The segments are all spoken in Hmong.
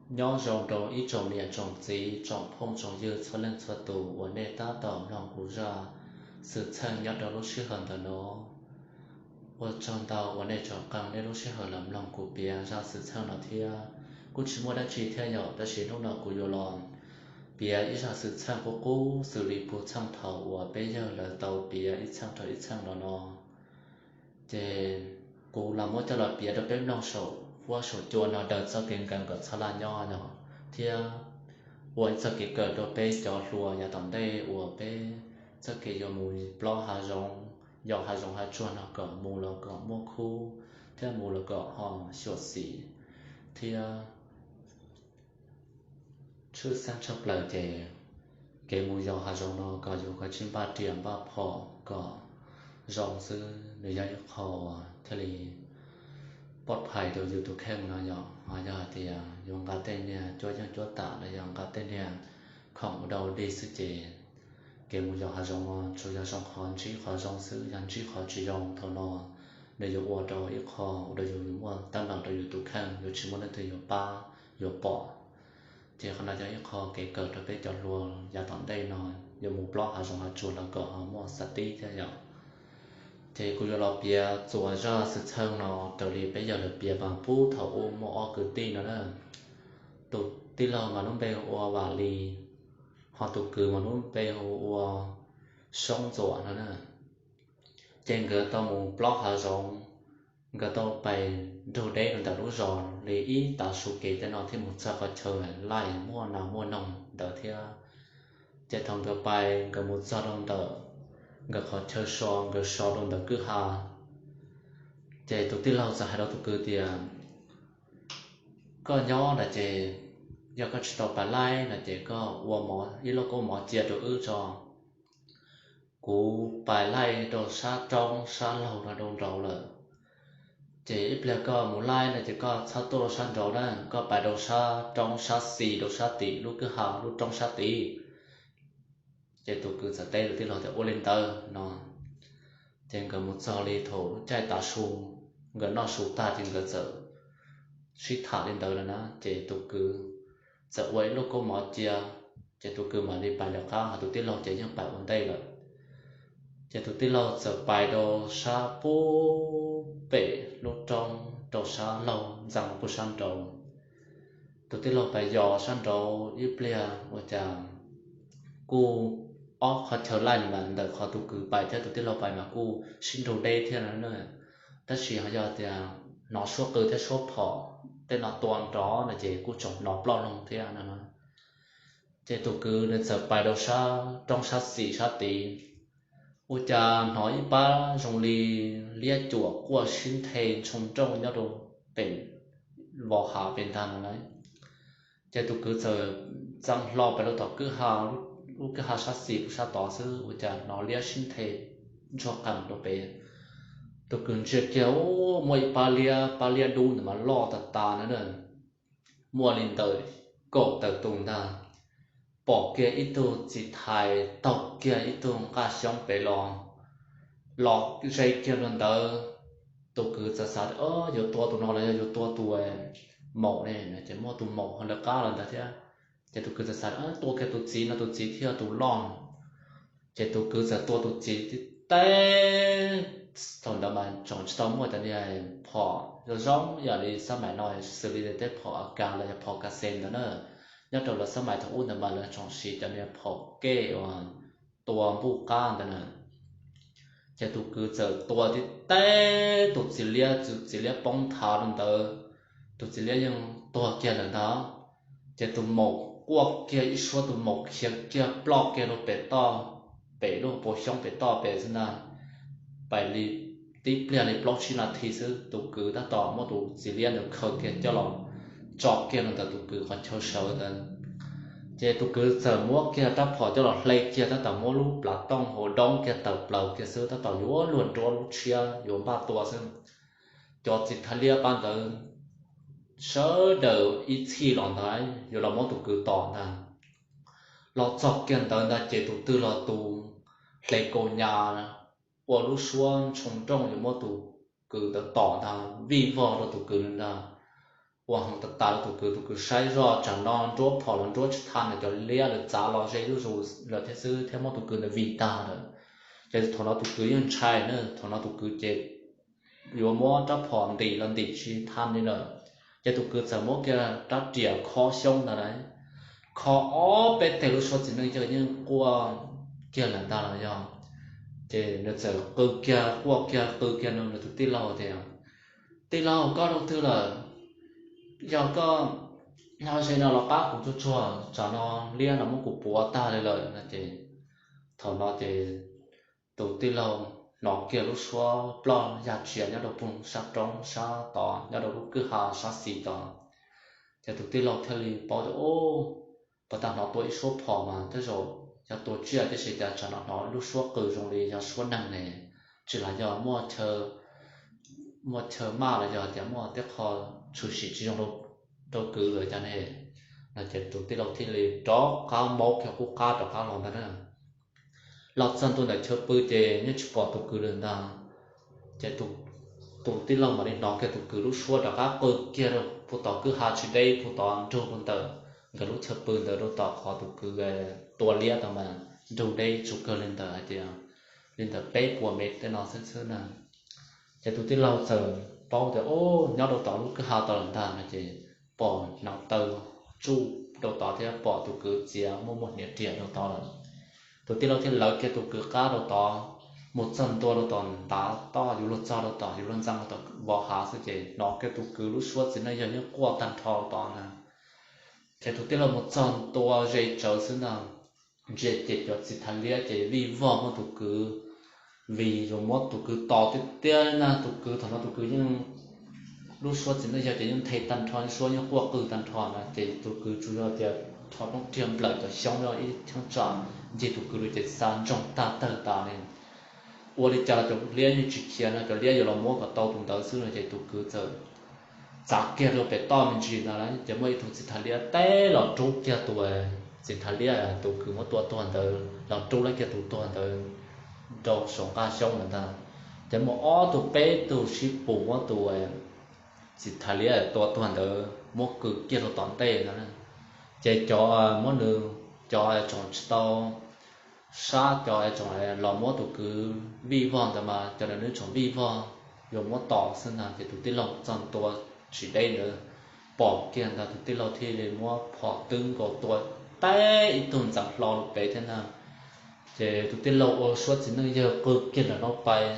Nyob zoo rau ib tsoom niam tsoom txiv tsoom phooj tsoom ywg txhua leej txhua tus uas nej tab tom mloog kuv zaj xwm txheej nyob rau lub sij hawm ntawm no. Ua tsaug ntau uas nej tseem qee nej lub sij hawm los mloog kuv piav zaj xwm txheej no thiab. Kuj tsis muaj dab tsi thiab yom, tab sis hnub no kuv yuav los piav ib zaj xwm txheej qub qub xws li puag txheej thaum uas peb yawg lawv tau piav ib txheej rau ib txheej los no. Ces kuv los muab coj los piav rau peb mloog saum huab saum cua no daws txoj kev nkees kom txhob laj nyob no, thiab ua ib txoj kev kawm rau peb cov hluas yav tom ntej uas peb txoj kev yuav mus plob hav zoov, yos hav zoov hav tsuag no kom mus los kom muaj khub, thiab mus los kom ho xyuam xim, thiab tshwj xeeb tshaj plaws ces kev mus yos hav zoov no kom yus kav tsij npaj riam npaj phom kom zoo xwb, nws yog ib qho thiaj li pov phais rau yus tus kheej no yom. Ho yog hais tias yuav nqa tej niag cuab yeej cuab tam los yog nqa tej niag khoom ua dau dig xwb ces kev mus yos hav zoov no tsuas yog zoo qhov ntsib qhov zoo xwb, yog ntsib qhov tsis zoo thaum no nws yuav ua rau ib qho ua rau yus muaj teeb meem rau yus tus kheej, yuav tsis muaj leej twg yuav pab yuav pom. Ces qhov no yog ib qho kev kawm rau peb cov hluas yav tom ntej no yuav mus plob hav zoov hav tsuag los kom ho muaj xav tib thiab yom. Ces kuv yuav los piav txuas zaj xwm txheej no raws li peb yawg lawv piav mas puag thaum ub muaj ob kwv tij no na. Tus tij laug mas lub npe hu ua Vam Lis, ho tus kwv mas lub npe hu ua Soob Ntxuam no na. Ces nkawd tau mus plob hav zoov, nkawd tau pais nrug deb rau ntawm lub zos li ib tav su kev tej no thiaj mus txog qhov chaw laij muaj nas muaj noog ntawd thiab. Ces thaum nkawd pais nkawd mus txog rau ntawm nkawd qhov chaw so, nkawd so rau ntawm kwj ha, ces tus tij laug txawm hais rau tus kwv tias, koj nyob ntawm ces yog koj tsis tau pais laij no ces koj ua ib lauj kaub mov cia rau wb tso. Kuv pais laij rau sab roob sab laug no rau nraud lawm. Ces ib pliag koj mus laij no ces koj txhob tuaj rau sab nraud na, koj pais rau sab roob sab xis rau sab tim lub kwj ha lub roob sab tid. Ces tus kwv txawm teb tus tij laug tias ua li ntawd no. Ces nkawd mus txog li thaum lub caij tav su, nkawd noj su tag ces nkawd txawm sib tham li ntawd lawm na, ces tus kwv txawm ua ib lub kaub mov cia, ces tus kwv mam li pais lawv qab, ho tus tij laug ces yeej pais ua ntej lawm. Ces tus tij laug txawm pais rau sab pub pem lub roob rau sab laug ntxeev pub sab nraud. Tus tij laug pais yos sab nraud ib pliag ua cas kuj ob qhov chaw laij mas ntawm qhov tus kwv pais thiab tus tij laug pais mas kuj sib nrug deb thiab no na. Tab sis ho yog tias hnov suab qw thiab suab phom tej no tua nrov no ces kuj tseem hnov ploj loo thiab no na. Ces tus kwv nws txawm pais rau sab roob sab xis sab tid, ua cas hnov ib pab zoo li liab cuam quaj sib nthe ntshoo nrooj nyob rau pem vos hav pem ntag no lauj. Ces tus kwv txawm txeev hlo pais rau tom kwj ha, lub kwj ha sab xis pub sab tod xwb ua cas hnov liab sib nthe ntsuag qees rau pem. Tus kwv ntsia kiag, muaj ib pab liab, pab liab dub ntawd mas loj tas tas na, muaj li ntawm kaum tawm tus ntag. Pom kiag ib tug txiv thais taug kiag ib tug nqaj xyoob pem los, los ze kiag rau ntawd. Tus kwv txawm xav tias yuav tua tus no los yog yuav tua tus maum ne, ces muaj tus maum ho lawv qab los ntawd thiab. Ces tus kwv txawm xav tua kiag tus txiv no, tus txiv thiaj tus loj. Ces tus kwv txawm tua tus txiv tib teb. Thaum ntawd mas tseem tsis tau muaj cov niag phom zoo zoo ib yam li xab maim no, xws li tej phom AK los yog phom ka xes ntawd na. Nyob rau lawv xab maim thaum ub ntawd mas lawv tseem siv cov niag phom kej uas tua npuj qab ntawd na. Ces tus kwv txawm tua tib teb, tus txiv liab, tus txiv liab poob nthav rau ntawd, tus txiv liab yeej tuag kiag lawm ntag. Ces tus maum quaj kiag ib suab, tus maum khiav kiag ploj kiag rau pem toj, pem lub hauv paus xyoob pem toj pem xwb ntag. Pais li tib pliag li plaub tsib nas this xwb, tus kwv tab tom muab tus txiv liab ntawd khaws kiag coj los tso kiag rau ntawm tus kwv qhov chaw sawv ntawd. Ces tus kwv txawm muab kiag rab phom coj los hle kiag, tab tom muab lub plav tooj hauv doob kiag tawm plaws kiag xwb, tab tom yuav luag nruab lub tshiab yuav npaj tua xwb. Cov txiv thais liab pab ntawd sawv daws ib txhij los ntag, yuav los muab tus kwv tom ntag. Los txog kiag ntawd ntag ces tus twg los tus hle kaus hniav ua lub suab ntshoo nrooj yuav muab tus kwv ntawd tom ntag, vij vog rau tus kwv ntag. ua heev tas tas rau tus kwv. Tus kwv saib zoj tsam no nruab phom los nruab tsis tau na, cov liab lawv txav los ze zuj zus lawm thiab xwb thiab muab tus kwv ntawd vij tag lawm. Ces thaum no tus kwv yeej ntshai na, thaum no tus kwv ces yuav muab rab phom ntim los ntim tsis tau li lawm. Ces tus kwv txawm muab kiag rab riam khob xyoob ntawd, kho ob peb teg lub suab txiv neej yawg yeej quaj kiag lawm ntag los yog. Ces nws txawm qw kiag quaj kiag qw kiag no nws tus tij laug tias, Tij laug, koj rau twg lawm? Yog koj nyob ze no los pab kuv tsuag tsuag, tsam no liab no muab kuv puav tag li lawm no ces. Thaum no ces tus tij laug hnov kiag lub suab ploj yaj tsias nyob rau pem sab roob sab tod, nyob rau lub kwj ha sab xis tod. Ces tus tij laug thiaj li paub tias, Ub, puag ta hnov tua ib suab phom mas tej zaum yog tua tsiaj tiam sis cas tsam no hnov lub suab qw zoo li yog suab neeg ne, tsis lam yog muaj chaw maj los yog tias muaj tej qho tshwm sim tsis zoo rau kwv lawm cas ne. No ces tus tij laug thiaj li rov qab maub kiag qub qab rov qab los ntag na. Los txog ntua ntawm chaw pw ces yeej tsis pom tus kwv lawm ntag. Ces tus tij laug mam li hnov kiag tus kwv lub suab rov qab qw kiag rau puag tom kwj ha tsis deb puag tod nrug puag ntawm nkawd lub chaw pw ntawd rau tom qhov tus kwv tua liab tau mas nrug deb tsuas kawg li ntawm hais tias li ntawm peb puas mev tej no xwb xwb na. Ces tus tij laug txawm paub tias, Ub, nyob rau tom lub kwj ha tod lawm ntag no ces pom hneev taw tsuj rau tod thiab pom tus kwv txiav muaj muaj hniav riam rau tod lawm. Tus tij laug thiaj lawv kiag tus kwv qab rau tod, mus txog ntua rau tom ntav toj yuav luag txog rau tom yuav luag ntxeev rau tom vos hav xwb ces hnov kiag tus kwv lub suab txiv neej yawg yeej quaj tag nrho rau tod na. Ces tus tij laug mus txog ntua ze tsawv xwb ntag, ntsia ces cov txiv thas liab ces vij vog muab tus kwv, vim yuav muab tus kwv tom tiag tiag na. Tus kwv thaum no tus kwv yeej, lub suab txiv neej yawg ces yeej nthe tag nrho, suab yeej quaj qw tag nrho na ces tus kwv tsuas yog tias rho roob riag nplawm cov xyoob ib cheeb tsam ncig tus kwv lawm ces xa ntsoog tag tawg tas li. Ua li cas los cov liab yeej tsis khiav no, cov liab yuav los muab kom tau tus ntawd xwb no ces tus kwv txawm txav kiag rau pem toj me ntsis ntawd ces muaj ib tug txiv thas liab teb los rub kiag tus txiv thas liab tus kwv muab tua tuag ntawd los rub lawv kiag tus tuag ntawd rau saum nqaj xyoob lawm ntag. Ces muaj ob tug peb tug sib pus muab tus txiv thas liab tua tuag ntawd muab kwv kiag rau tom ntej ntawd. Ces cov muab nws, cov tseem tsis tau sab, cov tseem los muab tus kwv vij vog ntawd mas cov ntawd nws tseem vij vog yuav muab tom xwb ntag. Ces tus tij laug txog ntua tsis deb ntawd pom kiag ntag, tus tij laug thiaj li muab phom twb nkaus tua teb ib tug ntxeev hlo rau pem thiab ntag. Ces tus tij laug ua suab txiv neej yawg qw kiag nram no pais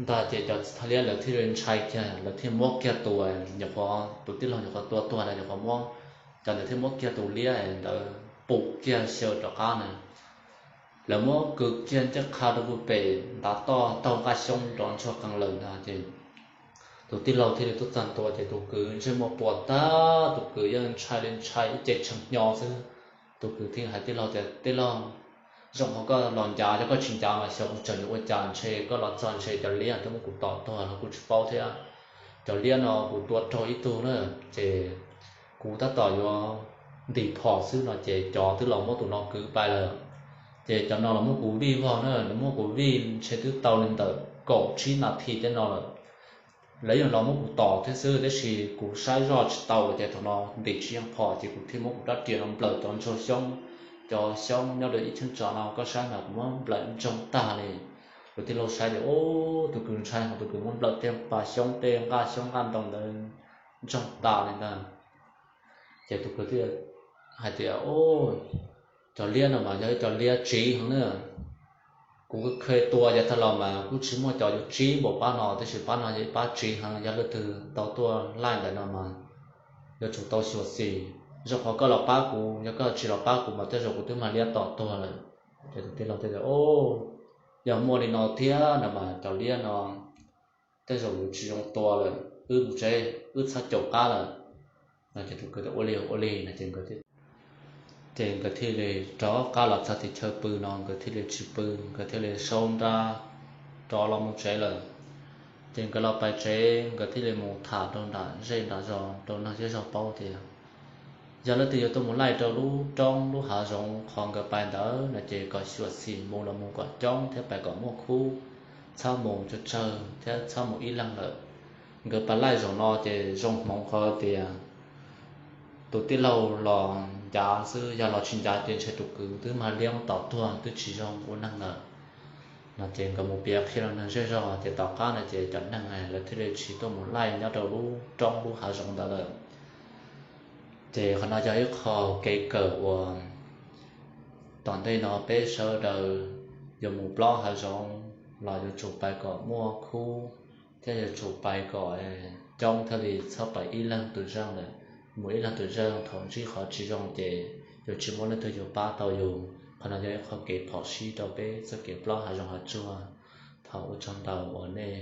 ntag ces cov txiv thas liab lawv thiaj li ntshai kiag, lawv thiaj muab kiag tus, nyuam qhuav tus tij laug nyuam qhuav tua tuag ntawd nyuam qhuav muab, cov ntawd thiaj muab kiag tus liab ntawd pum kiag xyaw rov qab na. Lawv muab kwv kiag ncaj qha rau puag pem ntav toj taug nqaj xyoob nrov ntsuag qees lawm ntag ces tus tij laug thiaj li tuaj txog ntua ces tus kwv ntsej muag puas tag, tus kwv yeej ntshai li ntshai ib ce tshee hnyo xwb. Tus kwv thiaj hais tij laug tias, Tij laug, zoo qhov koj los ncav, yog koj tsis ncav mas xyov kuv tseem yuav ua cas, ntshe koj los txog ntshe cov liab twb muab kuv tom tuag los kuj tsis paub thiab. Cov liab no kuv tua raug ib tug na, ces kuv tab tom yuav ntim phom xwb no ces cov twb los muab tus no kwv pais lawm. Ces cov no los muab kuv vij vog na, nws muab kuv vij ntshe twb tau li ntawm kaum tsib nas this tej no lawm. Lawv yeej los muab kuv tom thiab xwb, tab sis kuv saib zoj tsis tau ces thaum no ntim tsis yeej phom ces kuv thiaj muab kuv rab riam no nplawm cov ntsuag xyoob, cov xyoob nyob rau ib cheeb tsam no koj saib mas kuv muab nplawm ntsoog tag li. Tus tij laug saib tias, Ub, tus kwv ntshai, tus kwv muab nplawm tej pas xyoob tej nqaj xyoob nqaj ntoo ntawd ntsoog tas li ntag. Ces tus kwv thiaj hais tias, Ub, cov liab no mas yog ib cov liab tsiv heev na. Kuv kheev tua yav tag los mas kuj tsis muaj cov yuav tsiv npaum pab no, tab sis pab no yog ib pab tsiv heev, yog leej twg tau tuaj laij ntawm no mas yuav tsum tau xyuam xim. Zoo qhov koj los pab kuv, yog koj tsis los pab kuv mas tej zaum kuv twb mag liab tom tuag lawm. Ces tus tij laug thiaj tias, Ub, yog muaj li no thiab no mas cov liab no tej zaum yuav tsis zoo tua lawm, wb mus tsev, wb txhob caum qab lawm. No ces tus kwv tias, Ua li ua li no ces nkawd thiaj li rov qab los txog tim chaw pw no nkawd thiaj li tsis pw, nkawd thiaj li sau nra rov los mus tsev lawm. Ces nkawd los pais tsev nkawd thiaj li mus tham rau nram zej nram zos rau neeg zej zog paub tias yog leej twg yuav tuaj mus laij rau lub roob lub hav zoov qhov nkawd pais ntawd no ces kom xyuam xim mus los mus kom coob thiab pais kom muaj khub, txhob mus tsawg tsawg thiab txhob mus ib leeg lawm. Nkawd pab laij zaum no ces zoo hmoov qhov tias tus tij laug los ncav xwb, yog los tsis ncav ces ntshe tus kwv twb mag liab tom tuag twb tsis zoo ua neeg lawm no. Ces nkawd mus piav qhia rau neeg zej zog ces tom qab no ces cov neeg lawv thiaj li tsis tuaj mus laij nyob rau lub roob lub hav zoov ntawd lawm. Ces qhov no yog ib qho kev kawm uas tom ntej no peb sawv daws yuav mus plob hav zoov los yuav tsum pais kom muaj khub, thiab yuav tsum pais kom coob thiaj li txhob pais ib leeg tus zeej lawm. Mus ib leeg tus zeej thaum ntsib qhov tsis zoo ces yuav tsis muaj leej twg yuav pab tau yus. Qhov no yog ib qho kev phom sij rau peb txoj kev plob hav zoov hav tsuag. Thov ua tsaug ntau uas nej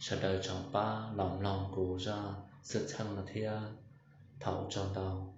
sawv daws tseem pab los mloog kuv zaj xwm txheej no thiab. Thov ua tsaug ntau.